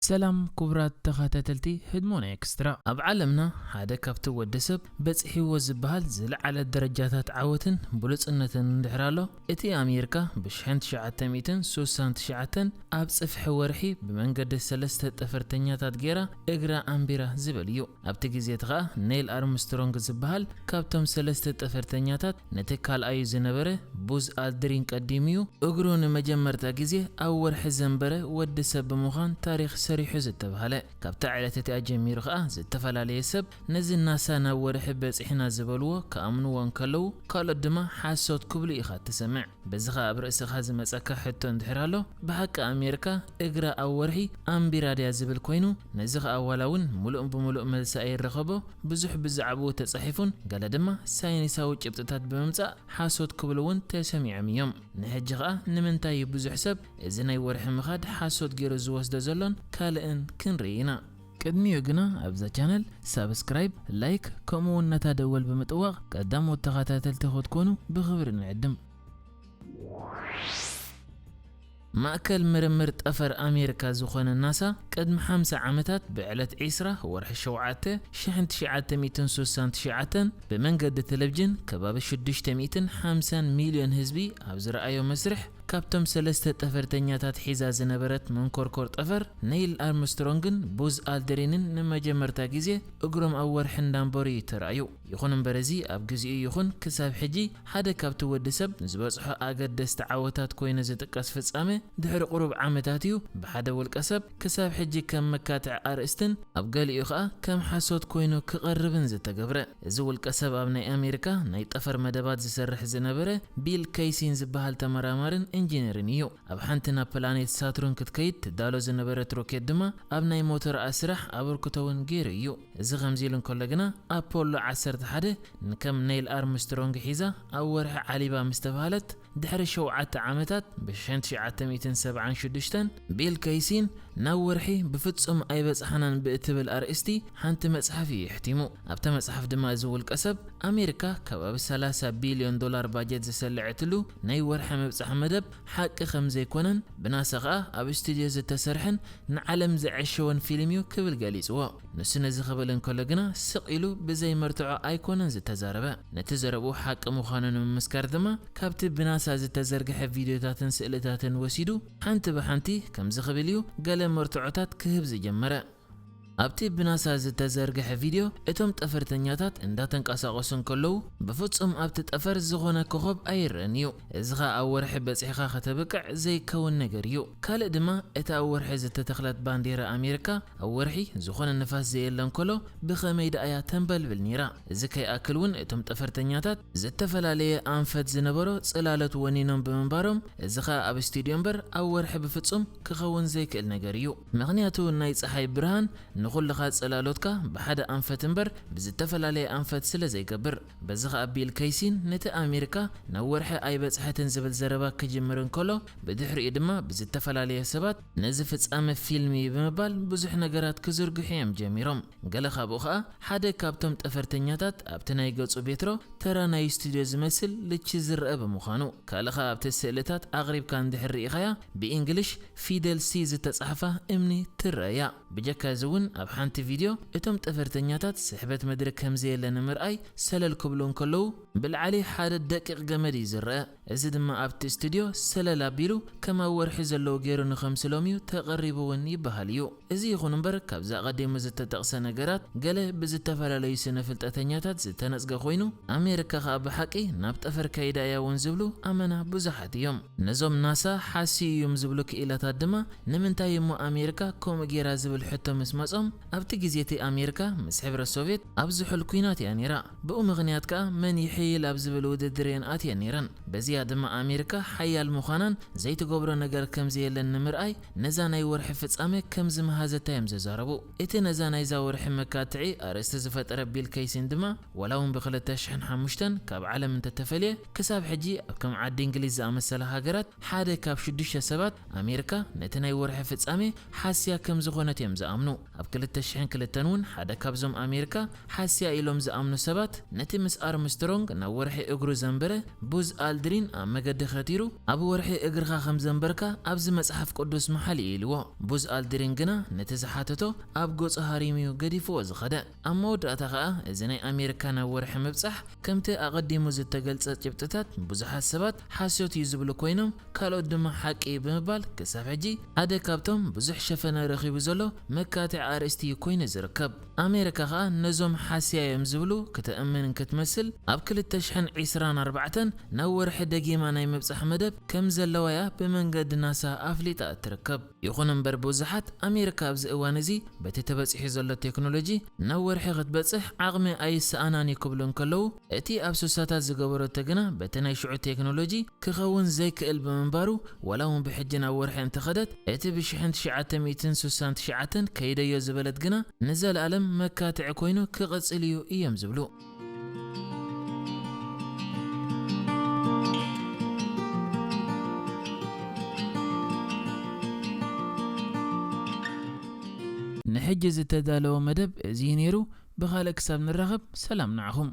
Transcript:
ሰላም ክቡራት ተኸታተልቲ ህድሞና ኤክስትራ። ኣብ ዓለምና ሓደ ካብቲ ወዲ ሰብ በጺሕዎ ዝበሃል ዝለዓለ ደረጃታት ዓወትን ብሉጽነትን እንድሕር ኣሎ፣ እቲ ኣሜሪካ ብ ሽሕን ትሽዓተ ሚእትን ሱሳን ትሽዓተን ኣብ ጽፍሒ ወርሒ ብመንገዲ ሰለስተ ጠፈርተኛታት ገይራ እግራ ኣንቢራ ዝብል እዩ። ኣብቲ ግዜ እቲ ኸኣ ኔል ኣርምስትሮንግ ዝበሃል ካብቶም ሰለስተ ጠፈርተኛታት ነቲ ካልኣዩ ዝነበረ ቡዝ ኣልድሪን ቀዲሙ እዩ እግሩ ንመጀመርታ ግዜ ኣብ ወርሒ ዘንበረ ወዲ ሰብ ብምዃን ታሪኽ ሰሪሑ ዝተባህለ። ካብታ ዕለት እቲኣ ጀሚሩ ኸኣ ዝተፈላለየ ሰብ ነዚ ናሳ ናብ ወርሒ በጺሕና ዝበልዎ ክኣምንዎ እንከለዉ፣ ካልኦት ድማ ሓሶት ክብሉ ኢኻ እትሰምዕ። በዚ ኸኣ ኣብ ርእስኻ ዝመጸካ ሕቶ እንድሕር ኣሎ፣ ብሓቂ ኣሜሪካ እግራ ኣብ ወርሒ ኣንቢራ ድያ ዝብል ኮይኑ፣ ነዚ ኸኣ ዋላ እውን ምሉእ ብምሉእ መልሲ ኣይረኸቦ፣ ብዙሕ ብዛዕባኡ ተጻሒፉን ገለ ድማ ሳይንሳዊ ጭብጥታት ብምምጻእ ሓሶት ክብሉ እውን ተሰሚዖም እዮም። ንሕጂ ኸኣ ንምንታይ እዩ ብዙሕ ሰብ እዚ ናይ ወርሒ ምኻድ ሓሶት ገይሩ ዝወስዶ ዘሎን ካልእን ክንርኢ ኢና። ቅድሚኡ ግና ኣብዛ ቻነል ሳብስክራይብ፣ ላይክ ከምኡ እውን ነታ ደወል ብምጥዋቕ ቀዳሞት ተኸታተልቲ ክትኮኑ ብኽብሪ ንዕድም። ማእከል ምርምር ጠፈር ኣሜሪካ ዝኾነ ናሳ ቅድሚ ሓምሳ ዓመታት ብዕለት ዒስራ ወርሒ ሸውዓተ ሽሕን ትሽዓተ ሚእትን ሱሳን ትሽዓተን ብመንገዲ ቴሌቪዥን ከባቢ ሽዱሽተ ሚእትን ሓምሳን ሚልዮን ህዝቢ ኣብ ዝረኣዮ መስርሕ ካብቶም ሰለስተ ጠፈርተኛታት ሒዛ ዝነበረት መንኮርኮር ጠፈር ኔይል ኣርምስትሮንግን ቡዝ ኣልድሪንን ንመጀመርታ ግዜ እግሮም ኣብ ወርሒ እንዳንበሩ እዩ ተራእዩ። ይኹን እምበር እዚ ኣብ ግዚኡ ይኹን ክሳብ ሕጂ ሓደ ካብቲ ወዲ ሰብ ዝበጽሖ ኣገደስቲ ዓወታት ኮይኑ ዝጥቀስ ፍጻመ ድሕሪ ቁሩብ ዓመታት እዩ ብሓደ ውልቀ ሰብ ክሳብ ሕጂ ከም መካትዒ ኣርእስትን ኣብ ገሊኡ ኸኣ ከም ሓሶት ኮይኑ ክቐርብን ዝተገብረ። እዚ ውልቀ ሰብ ኣብ ናይ ኣሜሪካ ናይ ጠፈር መደባት ዝሰርሕ ዝነበረ ቢል ከይሲን ዝበሃል ተመራማርን ኢንጂነርን እዩ። ኣብ ሓንቲ ናብ ፕላኔት ሳትሩን ክትከይድ ትዳሎ ዝነበረት ሮኬት ድማ ኣብ ናይ ሞተርኣ ስራሕ ኣበርክቶ እውን ገይሩ እዩ። እዚ ከምዚ ኢሉ እንከሎ ግና ኣፖሎ ዓሰርተ ሓደ ንከም ኔይል ኣርምስትሮንግ ሒዛ ኣብ ወርሒ ዓሊባ ምስ ተባህለት ድሕሪ ሸውዓተ ዓመታት ብ ሽሕን ትሽዓተ ሚእትን ሰብዓን ሽዱሽተን ቢል ከይሲን ናብ ወርሒ ብፍጹም ኣይበጽሓናን ብእትብል ኣርእስቲ ሓንቲ መጽሓፍ እዩ የሕቲሙ። ኣብታ መጽሓፍ ድማ እዚ ውልቀ ሰብ ኣሜሪካ ከባቢ ሰላሳ ቢልዮን ዶላር ባጀት ዝሰለዐትሉ ናይ ወርሒ ምብጻሕ መደብ ሓቂ ከም ዘይኮነን ብናሳ ኸኣ ኣብ ስቱድዮ ዝተሰርሐን ንዓለም ዘዐሸወን ፊልም እዩ ክብል ገሊጽዎ። ንሱ ነዚ ክብል እንከሎ ግና ስቕ ኢሉ ብዘይ መርትዖ ኣይኮነን ዝተዛረበ። ነቲ ዘረብኡ ሓቂ ምዃኑ ንምምስካር ድማ ካብቲ ብናሳ ዝተዘርግሐ ቪድዮታትን ስእልታትን ወሲዱ ሓንቲ ብሓንቲ ከምዚ ክብል እዩ ገለ መርትዖታት ክህብ ዝጀመረ። ኣብቲ ብናሳ ዝተዘርግሐ ቪድዮ እቶም ጠፈርተኛታት እንዳተንቀሳቐሱ እንከለዉ ብፍጹም ኣብቲ ጠፈር ዝኾነ ኮኾብ ኣይረኣን እዩ። እዚ ኸኣ ኣብ ወርሒ በጺሕካ ከተብቅዕ ዘይከውን ነገር እዩ። ካልእ ድማ እታ ኣብ ወርሒ ዝተተኽለት ባንዴራ ኣሜሪካ ኣብ ወርሒ ዝኾነ ንፋስ ዘየለ እንከሎ ብኸመይ ደኣ እያ ተንበልብል ነይራ? እዚ ከይኣክል እውን እቶም ጠፈርተኛታት ዝተፈላለየ ኣንፈት ዝነበሮ ጽላሎት ወኒኖም ብምንባሮም እዚ ኸኣ ኣብ ስቱድዮ እምበር ኣብ ወርሒ ብፍጹም ክኸውን ዘይክእል ነገር እዩ። ምኽንያቱ ናይ ጸሓይ ብርሃን ንኹልኻ ጽላሎትካ ብሓደ ኣንፈት እምበር ብዝተፈላለየ ኣንፈት ስለ ዘይገብር። በዚ ኸኣ ቢል ከይሲን ነቲ ኣሜሪካ ናብ ወርሒ ኣይበጽሐትን ዝብል ዘረባ ክጅምር እንከሎ ብድሕሪኡ ድማ ብዝተፈላለየ ሰባት ነዚ ፍጻመ ፊልም እዩ ብምባል ብዙሕ ነገራት ክዝርግሑ እዮም ጀሚሮም። ገለ ካብኡ ኸኣ ሓደ ካብቶም ጠፈርተኛታት ኣብቲ ናይ ገጹ ቤትሮ ተራ ናይ ስቱድዮ ዝመስል ልቺ ዝረአ ብምዃኑ፣ ካልእ ኸኣ ኣብቲ ስእልታት ኣቕሪብካ እንድሕር ርኢኻያ ብኢንግሊሽ ፊደል ሲ ዝተጻሕፋ እምኒ ትረአ እያ። ብጀካ እዚ እውን ኣብ ሓንቲ ቪድዮ እቶም ጠፈርተኛታት ስሕበት ምድሪ ከም ዘየለ ንምርኣይ ሰለል ክብሉ እንከለዉ ብልዓሊ ሓደ ደቂቕ ገመድ እዩ ዝረአ። እዚ ድማ ኣብቲ ስቱድዮ ሰለል ኣቢሉ ከም ኣብ ወርሒ ዘለዉ ገይሩ ንኸምስሎም እዩ ተቐሪቡ እውን ይበሃል እዩ። እዚ ይኹን እምበር ካብዚ ኣቐዲሙ ዝተጠቕሰ ነገራት ገለ ብዝተፈላለዩ ስነ ፍልጠተኛታት ዝተነጽገ ኮይኑ ኣሜሪካ ኸኣ ብሓቂ ናብ ጠፈር ከይዳ እያ እውን ዝብሉ ኣመና ብዙሓት እዮም። ነዞም ናሳ ሓስዩ እዮም ዝብሉ ክኢላታት ድማ ንምንታይ እሞ ኣሜሪካ ከምኡ ገይራ ዝብል ሕቶ ምስ መጾም ኣብቲ ግዜ እቲ ኣሜሪካ ምስ ሕብረት ሶቭየት ኣብ ዝሑል ኲናት እያ ነይራ። ብኡ ምኽንያት ከኣ መን ይሕይል ኣብ ዝብል ውድድር እየን ኣትየን ነይረን። በዚኣ ድማ ኣሜሪካ ሓያል ምዃናን ዘይትገብሮ ነገር ከም ዘየለን ንምርኣይ ነዛ ናይ ወርሒ ፍጻመ ከም ዝመሃዘታ እዮም ዝዛረቡ። እቲ ነዛ ናይዛ ወርሒ መካትዒ ኣርእስቲ ዝፈጠረ ቢል ከይሲን ድማ ዋላ እውን ብ ክልተ ሽሕን ሓሙሽተን ካብ ዓለም እንተተፈልየ ክሳብ ሕጂ ኣብ ከም ዓዲ እንግሊዝ ዝኣመሰላ ሃገራት ሓደ ካብ ሽዱሽተ ሰባት ኣሜሪካ ነቲ ናይ ወርሒ ፍጻሜ ሓስያ ከም ዝኾነት እዮም ዝኣምኑ። ኣብ ክልተ ሽሕን ክልተን እውን ሓደ ካብዞም ኣሜሪካ ሓስያ ኢሎም ዝኣምኑ ሰባት ነቲ ምስ ኣርምስትሮንግ ናብ ወርሒ እግሩ ዘንበረ ቡዝ ኣልድሪን ኣብ መገዲ ከቲሩ፣ ኣብ ወርሒ እግርኻ ከም ዘንበርካ ኣብዚ መጽሓፍ ቅዱስ መሓል እዩ ኢልዎ። ቡዝ ኣልድሪን ግና ነቲ ዝሓተቶ ኣብ ገጹ ሃሪሙ'ዩ ገዲፍዎ ዝኸደ። ኣብ መወዳእታ ኸኣ እዚ ናይ ኣሜሪካ ናብ ወርሒ ምብጻሕ ከምቲ ኣቐዲሙ ዝተገልጸ ጭብጥታት ብዙሓት ሰባት ሓሶት እዩ ዝብሉ ኮይኖም፣ ካልኦት ድማ ሓቂ እዩ ብምባል ክሳብ ሕጂ ሓደ ካብቶም ብዙሕ ሸፈነ ረኺቡ ዘሎ መካትዒ ኣርእስቲ እዩ ኮይኑ ዝርከብ። ኣሜሪካ ኸኣ ነዞም ሓስያ እዮም ዝብሉ ክተእምን ክትመስል ኣብ ክልተ ሽሕን ዕስራን ኣርባዕተን ናብ ወርሒ ደጊማ ናይ ምብጻሕ መደብ ከም ዘለዋ እያ ብመንገዲ ናሳ ኣፍሊጣ እትርከብ። ይኹን እምበር ብዙሓት ኣሜሪካ ኣብዚ እዋን እዚ በቲ ተበጺሑ ዘሎ ቴክኖሎጂ ናብ ወርሒ ክትበጽሕ ዓቕሚ ኣይሰኣናን እዩ ክብሉ እንከለዉ፣ እቲ ኣብ ሱሳታት ዝገበረቶ ግና በቲ ናይ ሽዑ ቴክኖሎጂ ክኸውን ዘይክእል ብምንባሩ፣ ዋላ እውን ብሕጂ ናብ ወርሒ እንተኸደት፣ እቲ ብሽሕን ትሽዓተ ሚእትን ስሳን ትሽዓተን ከይደዮ ዝበለት ግና ንዘለኣለም መካትዒ ኮይኑ ክቕጽል እዩ እዮም ዝብሉ። ንሕጂ ዝተዳለወ መደብ እዚ እዩ ነይሩ። ብኻልእ ክሳብ ንራኸብ ሰላም ንዓኹም።